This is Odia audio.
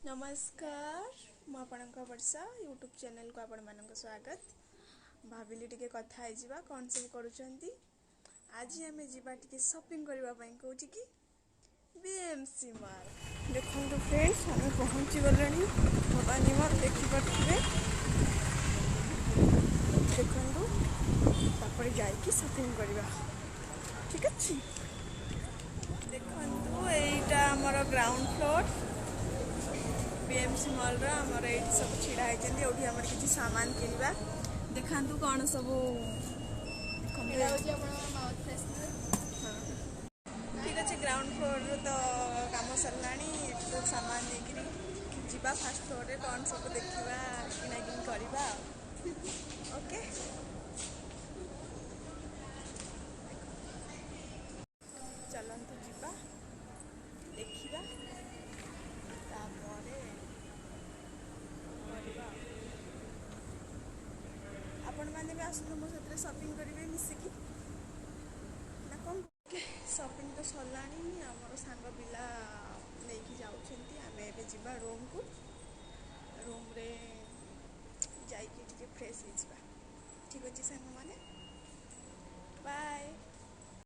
ନମସ୍କାର, ମୁଁ ଆପଣଙ୍କ ବର୍ଷା। ୟୁଟ୍ୟୁବ୍ ଚ୍ୟାନେଲକୁ ଆପଣମାନଙ୍କୁ ସ୍ୱାଗତ। ଭାବିଲି ଟିକେ କଥା ହେଇଯିବା, କ'ଣ ସବୁ କରୁଛନ୍ତି। ଆଜି ଆମେ ଯିବା ଟିକେ ସପିଂ କରିବା ପାଇଁ, କେଉଁଠି କି ବିଏମ୍ସି ମଲ୍। ଦେଖନ୍ତୁ ଫ୍ରେଣ୍ଡସ୍, ଆମେ ପହଞ୍ଚି ଗଲେଣି ଭବାନୀ ମଲ୍, ଦେଖିପାରୁଥିବେ। ଦେଖନ୍ତୁ, ତାପରେ ଯାଇକି ସପିଂ କରିବା, ଠିକ୍ ଅଛି। ଦେଖନ୍ତୁ, ଏଇଟା ଆମର ଗ୍ରାଉଣ୍ଡ ଫ୍ଲୋର୍ ବିଏମ୍ସି ମଲ୍ର। ଆମର ଏଇଠି ସବୁ ଛିଡ଼ା ହେଇଛନ୍ତି। ଏଇଠି ଆମର କିଛି ସାମାନ କିଣିବା। ଦେଖାନ୍ତୁ କ'ଣ ସବୁ। ଏଇଟା ହେଉଛି ଆପଣଙ୍କର ମାଉଥ୍ ଫ୍ରେଶନର୍। ହଁ, ଠିକ୍ ଅଛି। ଗ୍ରାଉଣ୍ଡ ଫ୍ଲୋର୍ରୁ ତ କାମ ସରିଲାଣି। ଏଠି ତ ସାମାନ ନେଇକିରି ଯିବା ଫାର୍ଷ୍ଟ ଫ୍ଲୋର୍ରେ, କ'ଣ ସବୁ ଦେଖିବା, କିଣାକିଣି କରିବା ଆଉ। ଓକେ, ଚାଲନ୍ତୁ ଯିବା, ଦେଖିବା, ତାପରେ କରିବା ଆଉ। ଆପଣମାନେ ବି ଆସନ୍ତୁ ମୋ ସାଥିରେ, ସପିଂ କରିବେ ମିଶିକି, ନା କ'ଣ? ସପିଂ ତ ସରିଲାଣି। ଆମର ସାଙ୍ଗ ପିଲା ନେଇକି ଯାଉଛନ୍ତି। ଆମେ ଏବେ ଯିବା ରୁମ୍କୁ, ରୁମ୍ରେ ଯାଇକି ଟିକେ ଫ୍ରେଶ୍ ହେଇଯିବା। ଠିକ୍ ଅଛି ସାଙ୍ଗମାନେ।